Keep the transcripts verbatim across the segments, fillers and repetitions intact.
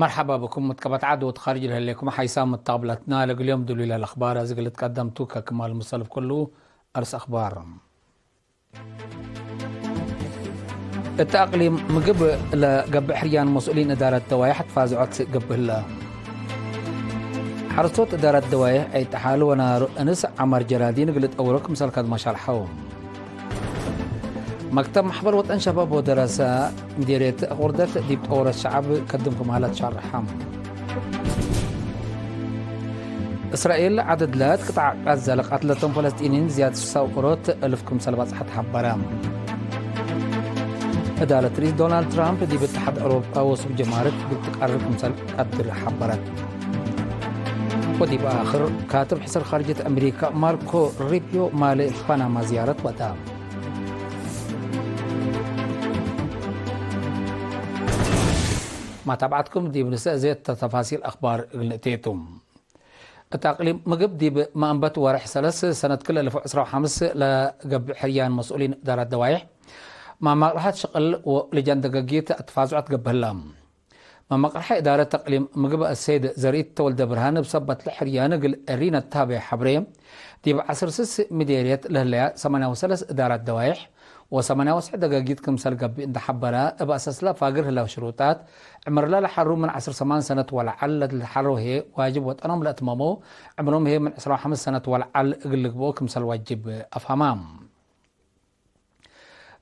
መርሐባ ብኩም። መትከበት ዐድ ወትካርጅ ለህሌኩም ሓይሳም መታብለትና ለእግል ዮም ድሉይ ለለአኽባር አዚ እግል ልትቀደም ቱ። ከክማል ሙሰልፍ ክሉ አርስ አኽባር። እት አቅሊም ምግብ ለገብእ ሕርያን መስኡሊን እዳረት ደዋይሕ ትፋዝዖት ገብእ ህለ። ሐረስቶት እዳረት ደዋይሕ ዒድ ጠሓል ወናሩ እንስ ዐመር ጀራዲን እግል ጠውሮ ክምሰል ከድሞ ሸርሐው። መክተብ መሕበር ወጠን ሸባብ ወደረሰ ምዴርየት አቁርደት ዲብ ጠወረት ሸዐብ ከድም ክም ሀለት ሸርሐ። እስራኤል ዐደድ ለት ቅጣዕ ጋዛ ለቀትለቶም ፈለስጢኒን ዝያድ ሰው ኦሮት እልፍ ክምሰል ባጽሐት ሐበረ። እዳለት ርኢስ ዶናልድ ትራምፕ ዲብ እትሓድ አውሮፓ ወሱብ ጀማርክ እግል ትቀርብ ክምሰል ቀድር ሐበረት። ወዲብ አክር፣ ካትብ ሕስር ካርጅት አሜሪካ ማርኮ ሩቢዮ ማሌ ፓናማ ዝያረት ወዳ። ማታብዓትኩም ዲብ ንሰእ ዜት ተፋሲል አኽባር እግል ንእቴቱ። እት አቅሊም ምግብ ዲብ መአንበት ወርሕ ሰለስ ሰነት ክል እልፍ ዕስራ ወሐምስ ለገብእ ሕርያን መስኡሊን እዳረት ደዋይሕ ማማቅርሐት ሽቅል ወልጃን ደገጊት አትፋዝዖት ገብእ ህላ። መመቅርሐ እዳረት ተቅሊም ምግብ አሰይድ ዘርኢት ተወልደ ብርሃን እብ ሰበት ለሕርያን እግል ኤሪነ ተሀቤ ሐብሬ፣ ዲብ ዐስር ስስ ምዴርየት ለህለያ ሰማንያ ወሰለስ እዳራት ደዋይሕ ወሰማንያ ወሰዕ ደጋጊት ክምሰል ገብእ እንደ ሐበረ፣ እብ አሰስለ ፋግር ህለው ሽሩጣት፣ ዕምርለ ለሐሩ ምን ዐስር ሰማን ሰነት ወለዐል ለልትሐረው ህዬ ዋጅብ ወጠኖም ለእትመመው፣ ዕምሮም ህዬ ምን ዕስራ ወሐምስ ሰነት ወለዐል እግል ልግብኦ ክምሰል ዋጅብ አፍሀማ።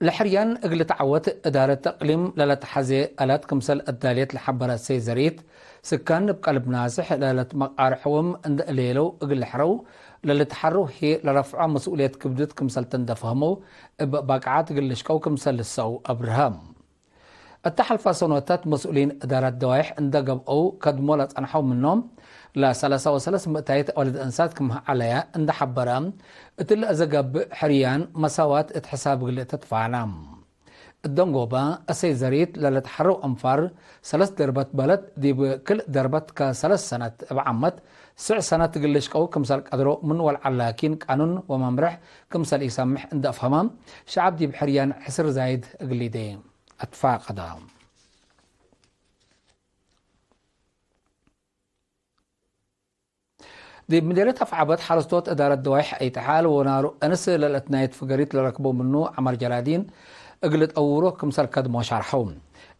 ለሕርያን እግል ልትዐወት እዳረት ተቅሊም ለለትሐዜ አላት ክምሰል አዳልየት ለሐበረ ሰይድ ዘርኢት፣ ስካን እብ ቀልብ ናስሕ ለለትመቃርሐዎም እንደ እሌለው እግል ልሕረው ለልትሐረው ህዬ ለረፍዖ መስኡልየት ክብድት ክምሰል ተ እንደ ፈህመው፣ እብ ባቅዓት እግል ልሽቀው ክምሰል ልሰአው አብርሀ። እተ ሐልፋ ሰኖታት መስኡሊን እዳራት ደዋይሕ እንደ ገብአው ከድሞ ለጸንሐው ምኖም፣ ለሰላሳ ወሰለስ ምእታይት አውለድ እንሳት ክም ዐለየ እንደ ሐበረ፣ እትሊ አዘገብእ ሕርያን መሳዋት እት ሕሳብ እግል ተትፋነ። እት ደንጎበ፣ አሰይድ ዘርኢት ለለትሐረው አንፋር ሰለስ ደርበት በለድ ዲብ ክልእ ደርበት ከሰለስ ሰነት እብ ዓመት ስዕ ሰነት እግል ልሽቀው ክምሰል ቀድሮ ምን ወልዐል ላኪን ቃኑን ወመምርሕ ክምሰል ኢሰምሕ እንደ አፍሀመ፣ ሸዐብ ዲብ ሕርያን ሕስር ዛይድ እግል ሊዴ አትፋቀደ። ዲብ ምዴርየት አፍዐበት ሐረስቶት እዳረት ደዋይሕ ዒድ ጠሓል ወናሩ እንስ ለልአትናየት ፍገሪት ለረክበው ምኑ ዐመር ጀራዲን እግል ጠውሮ ክምሰል ከድሞ ሻርሐው።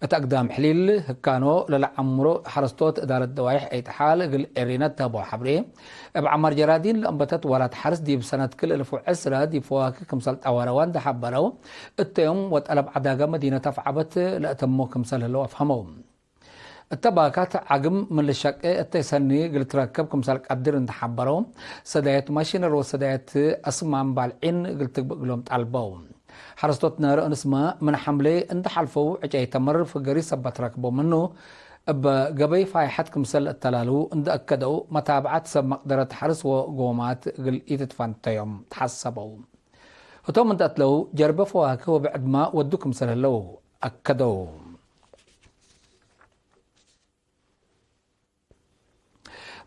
እት አግዳም ሕሊል ህካኖ ለለዐምሮ ሐረስቶት እዳረት ደዋይሕ ዒድ ጠሓል እግል ኤሪነት ተህቦ ሐብሬ፣ እብ ዐመር ጀራዲን ለአንበተት ወራት ሐርስ ዲብ ሰነት ክል እልፍ ወዕስረ ዲብ ፈዋክህ ክምሰል ጠወረወ እንደ ሐበረው፣ እተዮም ወጠለብ ዐዳገ መዲነት አፍዐበት ለአተሞ ክምሰል ህለው አፍሀመው። እተ ባካት ዐግም ምን ልሸቄ እተ ሰኒ እግል ትረከብ ክምሰል ቀድር እንደ ሐበረው፣ ሰዳየት ማሽነር ወሰዳየት አስማም ባልዒን እግል ትግብእ እግሎም ጣልበው። ሐረስቶት ናረ እንስመ ምን ሐምሌ እንደ ሐልፈው ዕጨይ ተምር ፍገሪ ሰበት ረክበው ምኑ፣ እበ ገበይ ፋይሐት ክምሰል እተላሉ እንደ አከደው፣ መታብዐት ሰብ መቅደረት ሐርስ ወጎማት እግል ኢትትፈንተዮም ተሐሰበው። ህቶም እንደ አትለው ጀርበ ፈዋክህ ወብዕድማ ወዱ ክምሰል ህለው አከደው።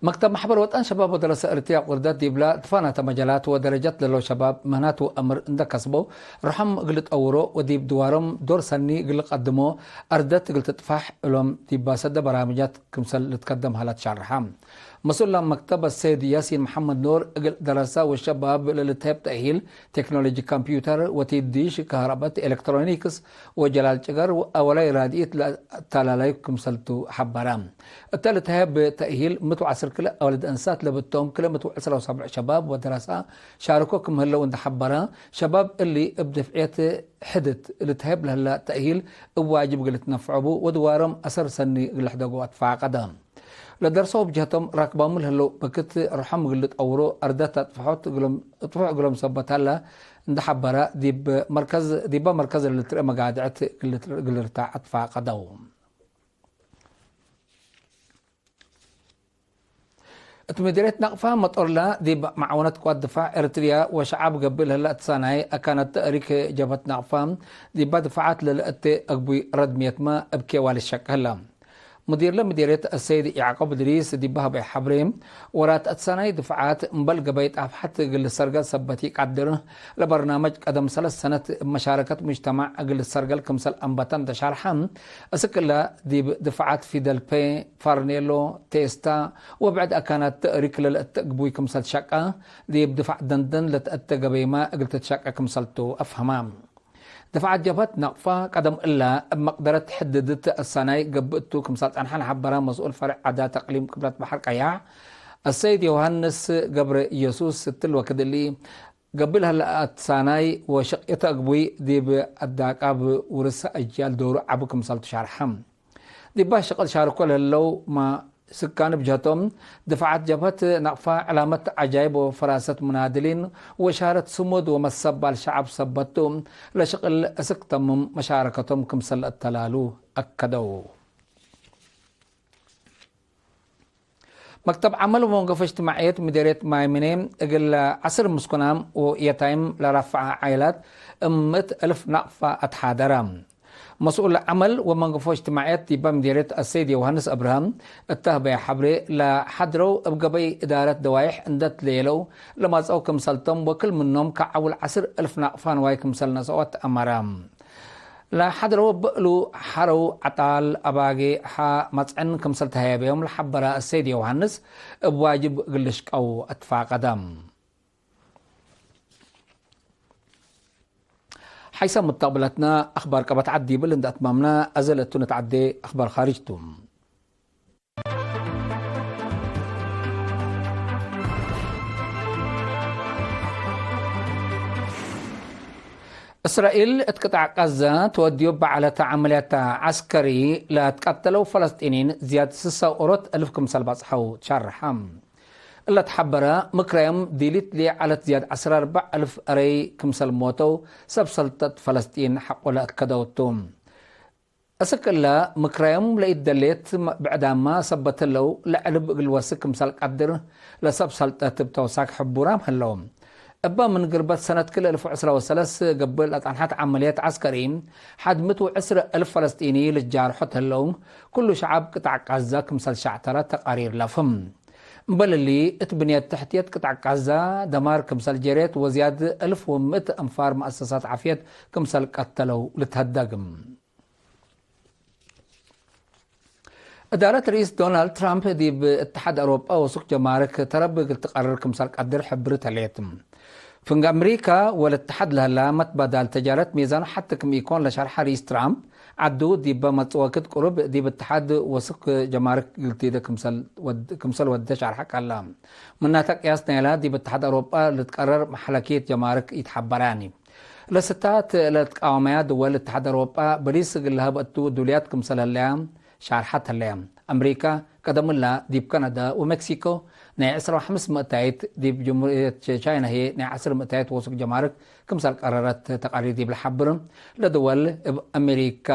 መክተብ መሕበር ወጠን ሸባብ ወደረሰ ኤረትርያ ቁርደት ዲብላ ትፋናተ መጃላት ወደረጃት ለለው ሸባብ ምህናት ወአምር እንደ ከስበው ርሖም እግል ጠውሮ ወዲብ ድዋሮም ዶር ሰኒ እግል ቀድሞ አርደት እግል ትጥፋሕ እሎም ዲብ ባሰደ በራምጃት ክምሰል ልትከደም ሀላት ሻርሐ። መስኡል መክተብ አሰይድ ያሲን መሐመድ ኑር እግል ደረሰ ወሸባብ ለልትሀብ ተእሂል ቴክኖሎጂ ኮምፒውተር ወቲዲሽ ከህረበት ኤሌክትሮኒክስ ወጀላል ጭገር ወአወላይ ራድኢት ለአተላላዩ ክምሰልቱ ሐበረ። እተ ልትሀብ ተእሂል ምእት ወዐስር ክልእ አወልድ እንሳት ለብቶም ክልእ ምእት ወዕስራ ወሰብዕ ሸባብ ወደረሳ ሻርኮ ክም ህለው እንደ ሐበረ፣ ሸባብ እሊ እብ ድፍዕየት ሕድት ልትሀብ ለህለ ተእሂል እብ ዋጅብ እግል ልትነፍዖ ቡ ወድዋሮም አሰር ሰኒ እግል ልሕደጎ አትፋቀደ። ለደርሰው እብ ጀህቶም ራክባሙ ለህለው በክት ርሖም እግል ልጠውሮ አርደት አጥፍሖት እግሎም፣ እጥፍሖ እግሎም ሰበት ሀለ እንደ ሐበረ፣ ዲብ መርከዝ፣ ዲበ መርከዝ ለልትርኤ መጋድዕት እግል ልርታዕ አትፋቀደው። እት ምድርየት ናቅፋ መጦርላ ዲብ መዓወነት ቅዋት ድፋዕ ኤረትርያ ወሸዓብ ገብእ ለህለ እትሳናይ አካነት ተእሪክ ጀብሀት ናቅፋ ዲባ ድፋዓት ለልአቴ አግቡይ ረድምየትመ እብ ኬዋ ልሸቅ ህለ። ሙዲርለ ምዴርየት አሰይድ ያዕቆብ እድሪስ ዲብ ሀበየ ሐብሬ፣ ወራት አትሳናይ ድፍዓት እምበል ገበይ ጣፍሐት እግል ልሰርገል ሰበት ኢቀድር፣ ለበርናመጅ ቀደም ሰለስ ሰነት እብ መሻረከት ሙጅተማዕ እግል ልሰርገል ክምሰል አንበተን ተሻርሐ። እስክ እለ ዲብ ድፍዓት ፊደል ፔ፣ ፋርኔሎ፣ ቴስታ ወብዕድ አካናት ተእሪክ ለልአተግቡይ ክምሰል ትሸቀ፣ ዲብ ድፋዕ ደንደን ለተአተ ገበይመ እግል ትትሸቀ ክምሰልቱ አፍሀማ። ድፋዓት ጀብሀት ነቅፋ ቀደም እለ እብ መቅደረት ሕድድት አሳናይ ገብእ እቱ ክምሰል ጸንሐ ለሐበረ መስኡል ፈርዕ ዐዳት አቅሊም ቅብለት በሐር ቀያሕ አሰይድ ዮሐንስ ገብረ ኢየሱስ፣ እትሊ ወክድ እሊ ገብእ ለህለ አትሳናይ ወሸቅየተ አግቡይ ዲብ አዳቃብ ውርስ አጅያል ዶሩ ዐቢ ክምሰልቱ ሻርሐ። ዲባ ሸቅል ሻርኮ ለህለው ማ ስካን ብጀቶም፣ ድፋዓት ጀብሀት ነቅፋ ዕላመት ዐጃይብ ወፈራሰት ሙናድሊን ወሻረት ስሙድ ወመሰባል ሸዐብ ሰበት ቱ፣ ለሸቅል እስክ ተምም መሻረከቶም ክምሰል ለአተላሉ አከደው። መክተብ ዐመል ወመንገፎ እጅትማዕየት ምዴርየት ማይምኔ፣ እግል ዐስር ምስኩናም ወየታይም ለረፍዐ ዓኢላት እብ ምእት እልፍ ናቅፋ አትሓደረ። መስኡል ዐመል ወመንገፎ እጅትማዕየት ዲበ ምዴርየት አሰይድ ዮሐንስ አብርሃም እተ ሀበየ ሐብሬ፣ ለሐድረው እብ ገበይ እዳረት ደዋይሕ እንደ ትሌለው ለመጽአው ክምሰልቶም ወክል ምኖም ከዐውል ዐስር እልፍ ናቅፋ ንዋይ ክምሰል ነስአው አትአመረ። ለሐድረው እብ እሉ ሐረው፣ ዐጣል፣ አባጌ፣ ሐ፣ መጽዕን ክምሰል ተሀየበዮም ለሐበረ አሰይድ ዮሐንስ፣ እብ ዋጅብ እግል ልሽቀው አትፋቀደ። ሐይሰ ሙተቅብለትነ አክባር ቀበት ዐድ ዲብል እንደ አትማምነ፣ አዘ ለእቱ ነትዐዴ አክባር ካርጅ ቱ። እስራኤል እት ቅጣዕ ቀዘ ትወድዮ በዐለተ ዐመልያት ዐስከሪ ለትቀተለው ፈለስጢኒን ዝያድ ስሰ ወኦሮት እልፍ ክምሰል በጽሐው ትሸርሐ። እለ ተሐበረ ምክራዮም ዲሊት ሌ ዐለት ዝያድ ዐስር አርበዕ እልፍ አረይ ክምሰል ሞተው ሰብ ሰልጠት ፈለስጢን ሐቆ ለአከደው ቱ። እስክ እለ ምክራዮም ለኢደሌት ብዕዳመ ሰበት ህለው ለዕልብ እግል ወስክ ክምሰል ቀድር ለሰብ ሰልጠት እብ ተውሳክ ሕቡራም ህለው። እበ ምን ግርበት ሰነት ክልኤ እልፍ ወዕስረ ወሰለስ ገብእ ለጸንሐት ዐመልየት ዐስከሪ ሐድ ምእት ወዕስረ እልፍ ፈለስጢኒ ልትጃርሖት ህለው። ኩሉ ሸዐብ ቅጣዕ ቃዛ ክምሰል ሸዕተረ ተቃሪር ለፍህም። እምበል እሊ፣ እት ብንየት ተሕትየት ቅጣዕ ቃዛ ደማር ክምሰል ጀሬት ወዝያድ እልፍ ወምእት አንፋር መአሰሳት ዓፍየት ክምሰል ቀተለው ልትሀደግ። እዳረት ርኢስ ዶናልድ ትራምፕ ዲብ እትሓድ አውሮጳ ወሱቅ ጀማርክ ተረብ እግል ትቀርር ክምሰል ቀድር ሕብርት ህሌት። ፍንግ አምሪካ ወለእትሓድ ለህላ መትባዳል ተጃረት ሚዛኑ ሐቲ ክም ኢኮን ለሸርሐ ርኢስ ትራምፕ፣ ዐዱ ዲበ መጽእ ወክድ ቅሩብ ዲብ እትሓድ ወሱቅ ጀማርክ እግል ቲደ ክምሰል ወድ-፣ ክምሰል ወደ ሸርሐ ቀላ። ምናተ ቅያስ ናይላ ዲብ እትሓድ አውሮጳ ልትቀረር መሐለኪት ጀማርክ ኢትሐበራኒ። ለስታት ለትቃወመያ ድወል እትሓድ አውሮጳ በሊስ እግል ለሀብ እቱ ዱልያት ክምሰል ህለያ ሻርሐት ህለያ። አምሪካ ቀደም እላ ዲብ ካናዳ ወሜክሲኮ ናይ ዕስራ ወሐምስ ምእታይት፣ ዲብ ጀምሁርየት ቻይና ህዬ ናይ ዐስር ምእታይት ወሱቅ ጀማርክ ክምሰል ቀረረት ተቃሪር ዲብ ለሐብር፣ ለድወል እብ አሜሪካ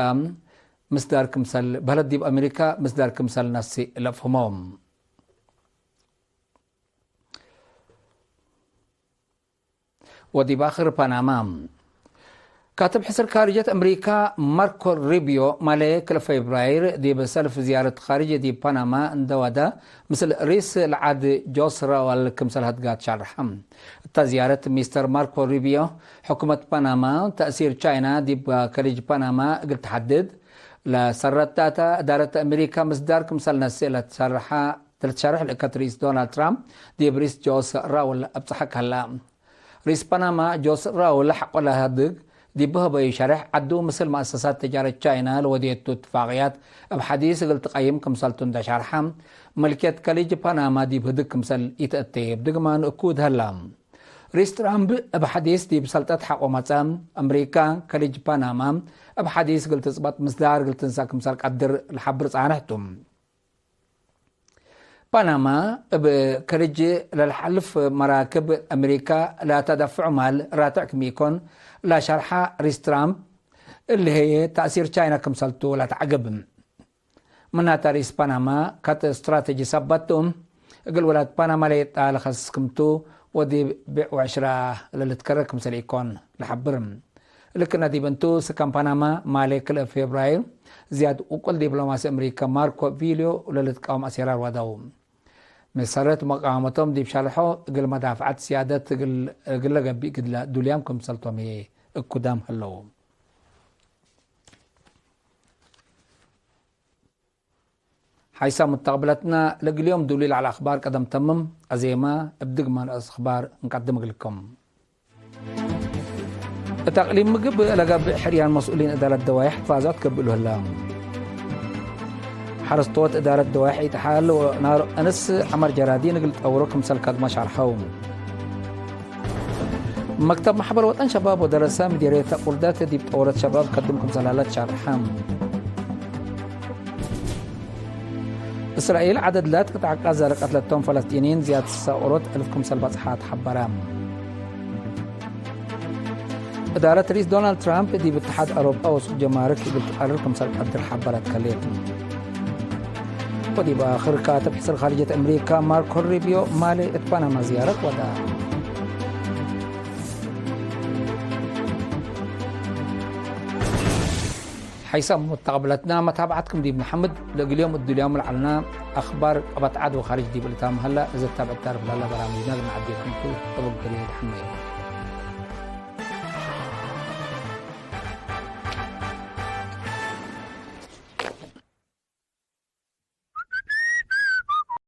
ምስዳር ክምሰል፣ በህለት ዲብ አሜሪካ ምስዳር ክምሰል ነስእ ለፍህሞ። ወዲብ አክር ፓናማ። ካትብ ሕስር ካርጀት አምሪካ ማርኮ ሩቢዮ ማሌ ክል ፌብራይር ዲብ ሰልፍ ዝያረት ካርጅ ዲብ ፓናማ እንደ ወደ፣ ምስል ሪስ ለዓድ ጆስ ራወል ክምሰል ሀድጋት ሻርሐ። እታ ዝያረት ሚስተር ማርኮ ሩቢዮ፣ ሕኩመት ፓናማ፣ ተእሲር ቻይና ዲብ ከሊጅ ፓናማ እግል ተሐድድ፣ ለሰረታተ እዳረት አሜሪካ ምስዳር ክምሰል ነስእ ለትሸርሐ ለትሸርሕ ልእከት ርኢስ ዶናልድ ትራምፕ ዲብ ርኢስ ጆስ ራውል አብጽሐ ከላ። ርኢስ ፓናማ ጆስ ራውል ሐቆ ለሀድግ ዲብ ሀበዩ ሸሬሕ ዐዱ ምስል መአሰሳት ተጃረት ቻይና ለወዴቱ እትፋቅያት እብ ሐዲስ እግል ትቀይም ክምሰልቱ እንደ ሸርሐ፣ ምልክየት ከሊጅ ፓናማ ዲብ ህድግ ክምሰል ኢተአቴ እብ ድግማኑ እኩድ ሀላ። ርኢስ ትራምፕ እብ ሐዲስ ዲብ ሰልጠት ሐቆ መጸ፣ አምሪካ ከሊጅ ፓናማ እብ ሐዲስ እግል ትጽበጥ ምስዳር እግል ትንሰእ ክምሰል ቀድር ለሐብር ጻንሕ ቱ። ፓናማ እብ ከልጅ ለልሐልፍ መራክብ አሜሪካ ለተደፍዑ ማል ራትዕ ክም ኢኮን ለሸርሐ ርኢስ ትራምፕ፣ እሊ ህዬ ተእሲር ቻይና ክምሰልቱ ለተዐግብ። ምናተ ርኢስ ፓናማ ከት ስትራተጂ ሰበት ቱ፣ እግል ውላድ ፓናማ ሌጣ ለከስስ ክምቱ ወዲብ ብዕ ወዕሽራ ለልትከረር ክምሰል ኢኮን ለሐብር። ልክነ ዲብ እንቱ፣ ስካን ፓናማ ማሌ ክልኤ ፌብራይር ዝያድ ውቁል ዲፕሎማሲ አምሪካ ማርኮ ቪሊዮ ለልትቃወም አሴራር ወደው። መሰረት መቃወመቶም ዲብ ሸልሖ እግል መዳፍዐት ስያደት እግል፣ እግለ ገብእ ግድለ ዱልያም ክምሰልቶም ህዬ እኩዳም ህለው። ሓይሳም ሙተቅብለትና ለእግል ዮም ዱሉይ ለዐለ አኽባር ቀደም ተምም። አዜመ እብ ድግመ ነአስ አኽባር እንቀድም እግልኩም። እት አቅሊም ምግብ ለገብእ ሕርያን መስኡሊን እዳረት ደዋይሕ ትፋዛት ገብእሉ ህለ። ሐረስቶት እዳረት ደዋይሕ ኢጠሓል ወናሮ እንስ ዐመር ጀራዲን እግል ጠውሮ ክምሰል ከድመ ሻርሐው። መክተብ መሕበር ወጠን ሸባብ ወደረሰ ምዲርየት ቁርደት ዲብ ጠውረት ሸባብ ከድም ክምሰል ሀለ ሻርሐ። እስራኤል ዐደድ ላት ቅጣዕ ቃዛ ለቀትለቶም ፈለስጢንይን ዝያድ ሰቅሮት እልፍ ክምሰል በጽሓ ተሐበረ። እዳረት ርኢስ ዶናልድ ትራምፕ ዲብ እትሓድ አውሮጳ ወሱቅ ጀማርክ እግል ትቀርር ክምሰል ቀድር ሐበረት ከሌት። ወዲብ አክር ካትብ ሕስር ካርጅየት አምሪካ ማርኮ ሩቢዮ ማሌ እት ፓናማ ዝያረት ወዳ። ሓይሳም ሙተቅብለትና መታብዐትኩም ዲብ ነሐምድ። ለእግል ዮም እት ዱልያም ለዐልና አኽባር ቀበት ዐድ ወካርጅ ዲብ ልታም ሀላ። እዘ ታብዕት ታርፍ ላለ በራምጅና ለመዐዴኩም ቱ። እብ እግል ደሐን።